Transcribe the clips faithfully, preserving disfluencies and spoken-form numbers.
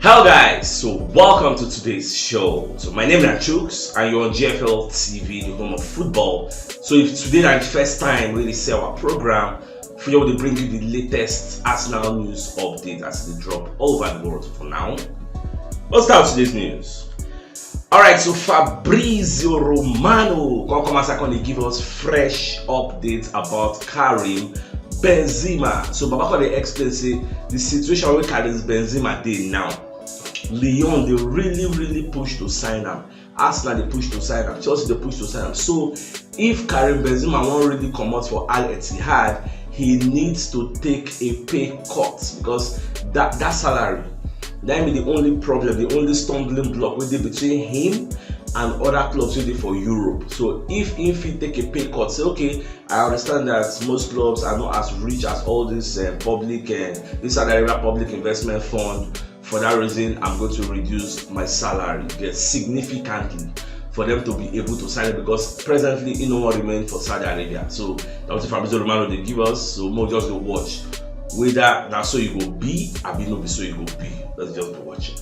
Hello guys, so welcome to today's show. So my name is Chooks and you're on G F L T V, the home of football. So if today is the first time we see our program, we will bring you the latest Arsenal news update as they drop all over the world for now. Let's start today's news. Alright, so Fabrizio Romano come come as I come dey give us fresh updates about Karim Benzema. So Baba come dey explain say the situation wey Karim Benzema dey now, Lyon dey really really push to sign am. Arsenal dey push to sign am. Chelsea dey push to sign am. So if Karim Benzema wan really comot for Al Ittihad, he needs to take a pay cut because that that salary, that be the only problem, the only stumbling block wey dey between him and other clubs wey dey for Europe. So if him fit take a pay cut, say okay, I understand that most clubs are not as rich as all this uh, public uh, this Saudi Arabia Public Investment Fund. For that reason, I'm going to reduce my salary, yes, significantly for them to be able to sign it because presently he no wan remain for Saudi Arabia. So that's what Fabrizio Romano dey give us. So more just go watch whether na so you go be, abi no be so you go be. Let's just be watching.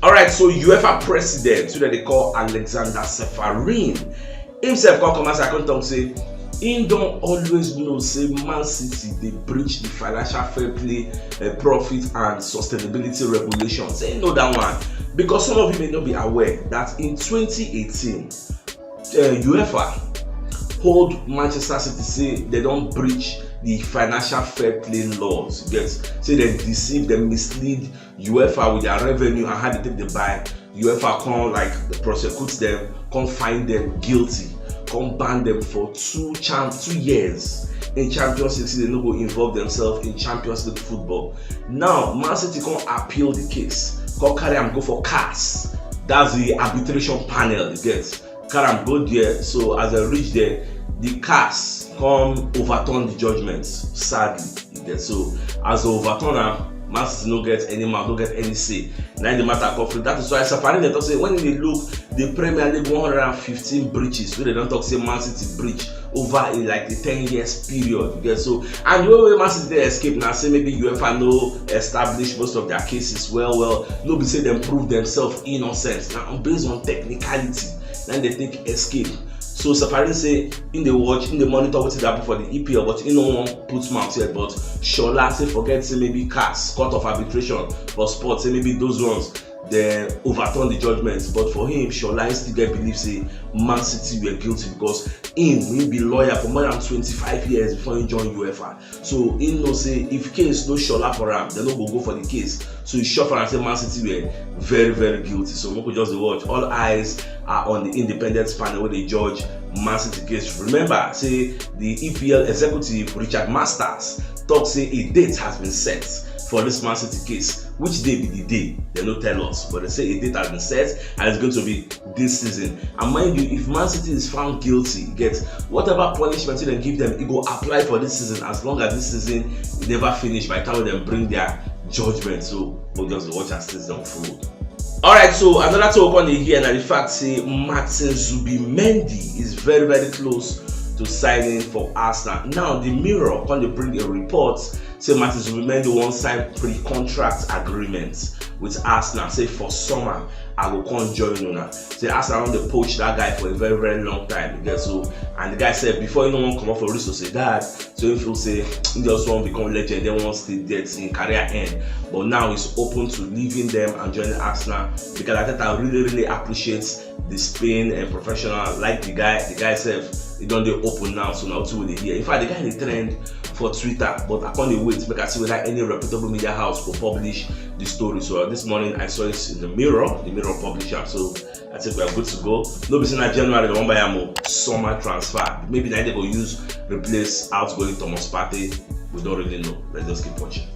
Alright, so UEFA president, wey dem dey call Alexander Ceferin, himself come come as I come talk say he don always know say Man City dey breach the financial fair play uh, profit and sustainability regulations. Say he know that one because some of you may not be aware that in twenty eighteen, uh, UEFA hold Manchester City say they don breach the financial fair play laws. Yes, say they deceive, they mislead UEFA with their revenue and how they take the buy. UEFA come like prosecute them, come find them guilty, come ban them for two champ two years in Champions League. So they no go involve themselves in Champions League football. Now Man City come appeal the case, come carry am go for CAS. That's the arbitration panel, you get. Carry am go there. So as I reach there, the CAS come overturn the judgment. Sadly, you get. So as they overturn am, Man City no get any mouth, no get any say. Now the matter come free. That is why Safarin dey talk say when they look the Premier League one hundred and fifteen breaches, wey they don talk say Man City breach over in like the ten years period. You get. So and the way Man City dey escape now, say maybe UEFA no establish most of their cases well well, no be say them prove themselves innocent. Now based on technicality, then they take escape. So Safarin say in the watch, in the monitor what happen for the E P L, but he no wan put mouth yet. But Shola say forget say maybe CAS, Court of Arbitration for sports, say maybe those ones they overturn the judgment. But for him, Shola still get belief say Man City were guilty because him he be lawyer for more than twenty-five years before he join UEFA. So he know say if case no Shola for am, they no go go for the case. So he sure for am say Man City were very very guilty. So we could just watch. All eyes are on the independent panel where they judge Man City case. Remember, say the E P L executive Richard Masters talk say a date has been set for this Man City case. Which day be the day? They no tell us, but they say a date has been set and it's going to be this season. And mind you, if Man City is found guilty, get whatever punishment they give them, it go apply for this season as long as this season never finish by the time they bring their judgment. So we'll just watch as things unfold. Alright, so another talk on the here now the fact say Martin Zubimendi is very very close to signing for Arsenal. Now the Mirror come dey bring a report say Martin Zubimendi wan sign pre-contract agreement with Arsenal. Say for summer I go come join una. Say Arsenal don dey poach that guy for a very very long time. You get so, and the guy said before he no wan comot for Real Sociedad, so he feel say he just wan become legend, then wan stay there till him career end. But now he's open to leaving them and joining Arsenal because Arteta really really appreciates the Spain and professional like the guy. The guy sef he don dey open now, so na wetin we dey hear. In fact, the guy dey trend for Twitter, but I come dey wait make I see whether any reputable media house go publish the story. So this morning I saw it in the Mirror, the Mirror publish am. So I think we are good to go. No be say na January dem wan buy am o, summer transfer. Maybe na they go use replace outgoing Thomas Partey. We don't really know. Let's just keep watching.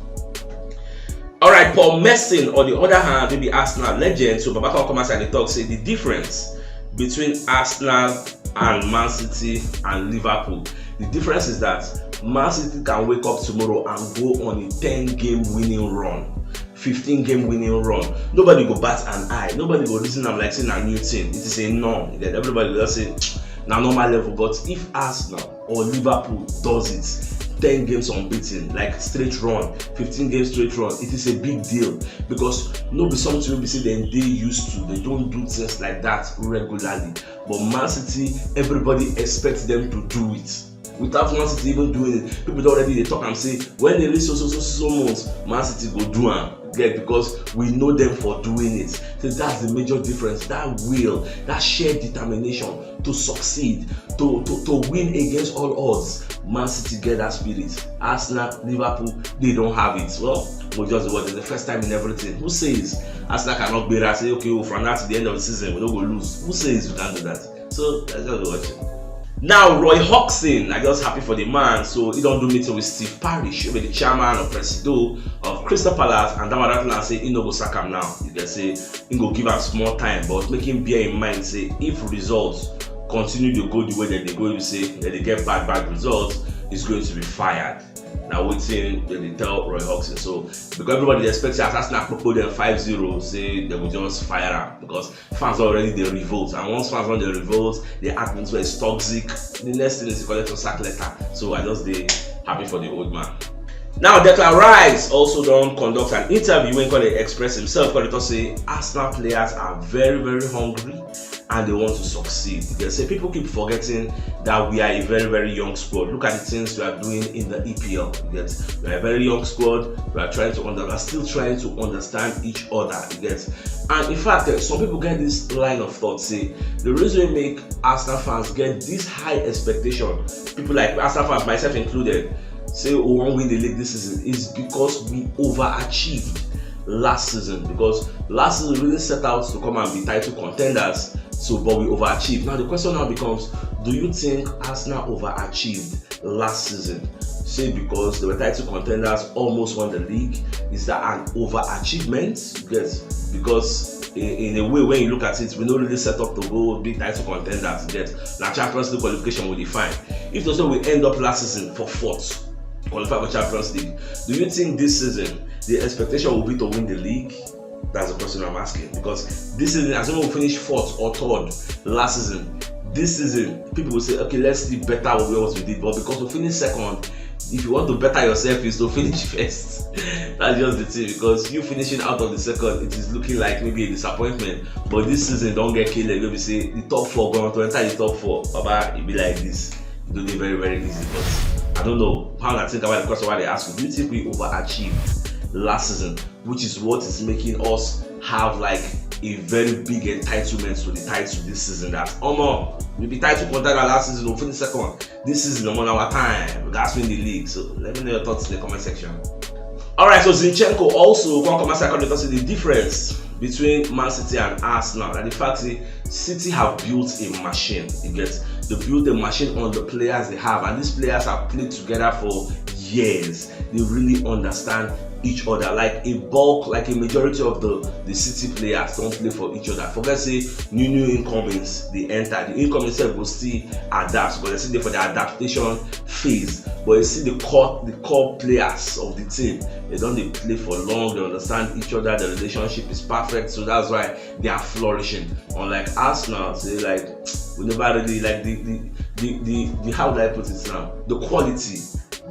Alright, Paul Merson on the other hand, wey be Arsenal legend, so Baba come come outside dey talk say the difference between Arsenal and Man City and Liverpool, the difference is that Man City can wake up tomorrow and go on a ten game winning run, fifteen game winning run. Nobody go bat an eye, nobody go reason am like say na new thing. It is a norm. Then everybody go just say na normal level. But if Arsenal or Liverpool does it, ten games unbeaten, like, straight run, fifteen games straight run. It is a big deal because no be something wey be say dem dey used to. They don't do things like that regularly. But Man City, everybody expects them to do it. Without Man City even doing it, people don already dey talk am say when they reach so so so so months, Man City go do am. Get, because we know them for doing it. So that's the major difference. That will, that shared determination to succeed, to to to win against all odds. Man City get that spirit. Arsenal, Liverpool, they don't have it. Well, we just watch. It's the first time in everything. Who says Arsenal cannot beat us? Say, okay, well, from now to the end of the season, we don't go lose. Who says we can't do that? So let's just watch it. Now, Roy Hodgson, I just happy for the man. So he don't do meeting with Steve Parish, who be the chairman of Presido of Crystal Palace, and that one, that man say he no go sack am now. You can say he go give am small time, but make him bear in mind say if results continue to go the way that they go, you say that they get bad bad results, he's going to be fired. Now, wetin dem dey tell Roy Hodgson. So because everybody dey expect say as Arsenal kpokpo dem five zero, say they will just fire am because fans already dey revolt, and once fans don dey revolt, the atmosphere is toxic. The next thing is to collect a sack letter. So I just dey happy for the old man. Now, Declan Rice also don conduct an interview wey come dey express himself, come dey talk say Arsenal players are very very hungry and they want to succeed. They say people keep forgetting that we are a very very young squad. Look at the things we are doing in the E P L. You get, we are a very young squad. We are trying to under, we are still trying to understand each other. You get, and in fact, eh, some people get this line of thought say the reason wey make Arsenal fans get this high expectation, people like Arsenal fans, myself included, say we wan win the league this season is because we overachieved last season, because last season we really set out to come and be title contenders. So, but we overachieved. Now the question now becomes, do you think Arsenal overachieved last season? Say because they were title contenders, almost won the league. Is that an overachievement? Yes, because in, in a way, when you look at it, we no really set up to go be title contenders. Get, na Champions League qualification we dey find. If to say we end up last season for fourth, qualify for Champions League, do you think this season the expectation will be to win the league? That's the question I'm asking. Because this season, assuming we finish fourth or third last season, this season people will say, okay, let's see better what we, what we did. But because we finished second, if you want to better yourself, is to finish first. That's just the thing, because you finishing out of the second, it is looking like maybe a disappointment. But this season, don't get killed. Maybe say the top four, going to enter the top four, Baba, it be like this. It will be very very easy. But I don't know how I think about the question why they ask you. Do you think we overachieved last season, which is what is making us have, like, a very big entitlement to the title this season? That, omo, we be title contender last season, we finish second. This season, omo, na our time. We gats win the league. So let me know your thoughts in the comment section. All right, so Zinchenko also come come outside, come dey talk say the difference between Man City and Arsenal, and the fact say City have built a machine. You get, they built a machine on the players they have, and these players have played together for years. They really understand each other. Like a bulk, like a majority of the the City players don't play for each other. Forget say new new incomings they enter. The incoming itself will still adapt, but they still dey for the adaptation phase. But you see the core, the core players of the team, they don't, they play for long. They understand each other. The relationship is perfect, so that's why they are flourishing. Unlike Arsenal, say, like, we never really, like, the the the, the, the how do I put it now? The quality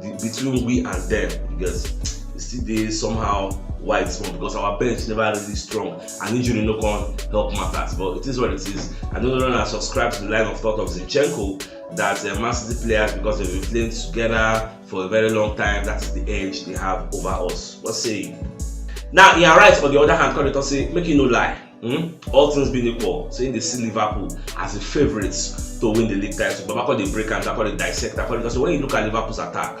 the, between we and them, because it still dey somehow wide small, because our bench never really strong and injury no come help matters. But it is what it is. I don't know, I subscribe to the line of thought of Zinchenko that uh, Man City players, because they've been playing together for a very long time, that is the edge they have over us. What say you? Now, Ian Wright, on the other hand, come dey talk say, make you no lie. Hmm? All things being equal, saying they see Liverpool as the favourites to win the league title. But I call the break and I call the dissect. I call it, because when you look at Liverpool's attack,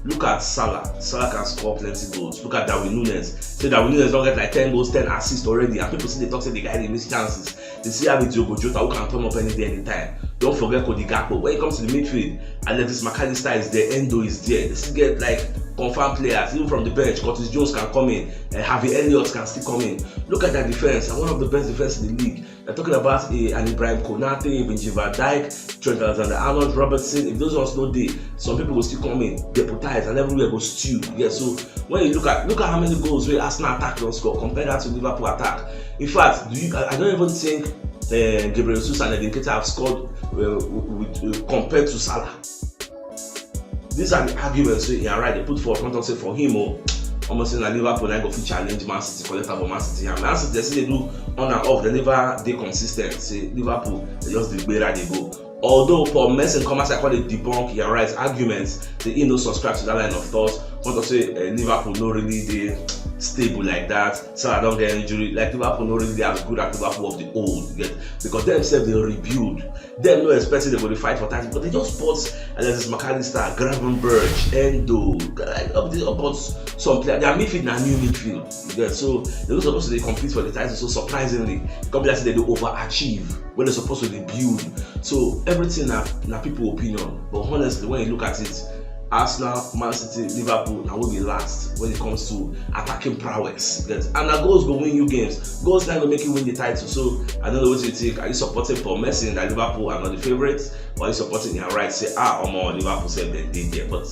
look at Salah. Salah can score plenty goals. Look at Darwin Nunez. Say Darwin Nunez don't get like ten goals, ten assists already, and people see the talk say the guy dey miss chances. They see have Diogo Jota, who can turn up any day, anytime. Don't forget Cody Gakpo. When it comes to the midfield, Alexis McAllister is there, Endo is there. They still get, like, confirmed players, even from the bench. Curtis Jones can come in, and Harvey Elliott can still come in. Look at that defense, and one of the best defense in the league. They're talking about a, an Ibrahim Konate, Virgil van Dijk, Trent Alexander-Arnold, Robertson. If those ones no dey, some people will still come in, deputize, and everywhere go stew. Yeah, so when you look at, look at how many goals wey Arsenal attack don score, compare that to Liverpool attack. In fact, do you, I, I don't even think uh, Gabriel Jesus and Eddie Nketiah have scored uh, with, uh, compared to Salah. These are the arguments wey Ian Wright dey put forth. Come talk say for him o, almost say na Liverpool na go fit challenge Man City, collect am for Man City hand. Man City, dem still dey do on and off, dem never dey consistent. Say Liverpool, dem just dey gbera dey go. Although Paul Merson come outside come dey debunk Ian Wright's arguments, say he no subscribe to that line of thought. Come talk say uh, Liverpool no really dey stable like that. Salah don get injury. Like, Liverpool no really dey as good as Liverpool of the old. You get? Because dem sef dey rebuild. Dem no expect say dem go dey fight for title, but dem just bought Alexis Mac Allister, Gravenberch, Endo, like, up the, up, but some players, their midfield na new midfield. You get? So dem no suppose to dey compete for the title. So surprisingly, e come be like say dem dey overachieve when dem suppose to dey build. So everything na na people opinion. But honestly, when you look at it, Arsenal, Man City, Liverpool na we be last when it comes to attacking prowess. Yes. And na goals go win you games. Goals na go make you win the title. So I don't know what you think. Are you supporting Paul Merson that Liverpool are not the favourites? Or are you supporting Ian Wright? Say, ah, omo, Liverpool sef dem dey there. But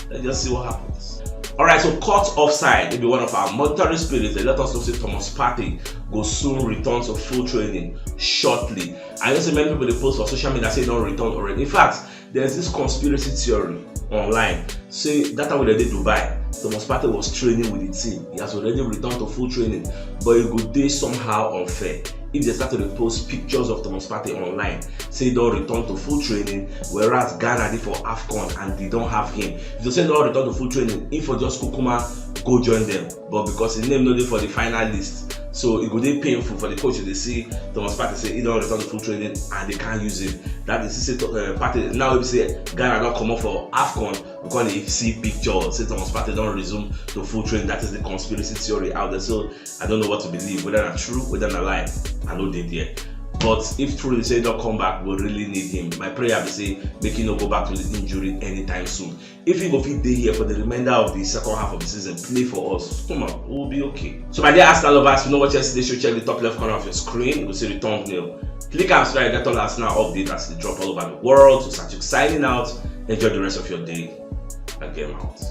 let's just see what happens. All right, so caught offside. Maybe one of our monitoring spirits. They let us know say Thomas Partey go soon return to full training shortly. I know say many people dey post for social media say e don return already. In fact, there's this conspiracy theory online say that time wey dem dey Dubai, Thomas Partey was training with the team. He has already returned to full training, but e go dey somehow unfair if dem start to dey post pictures of Thomas Partey online, say e don return to full training, whereas Ghana dey for AFCON and dem don have him. If dem say e don return to full training, e for just kukuma go join dem. But because his name no dey for the final list, so e go dey painful for the coach to dey see Thomas Partey say e don return to full training and dem can't use him. That is say uh, Partey, now wey be say Ghana don comot for AFCON, we come dey see picture say Thomas Partey don resume to full training. That is the conspiracy theory out there. So I don't know what to believe, whether na true, whether na lie. I no dey there. But if truly say e don come back, we really need him. My prayer be say make he no go back to the injury anytime soon. If he go fit dey here for the remainder of the second half of the season, play for us. Come on, we will be okay. So my dear Arsenal lovers, you know what yesterday show, check the top left corner of your screen. You go see the thumbnail. Click am so that you get all Arsenal update as they drop all over the world. So Satuk signing out. Enjoy the rest of your day. And game out.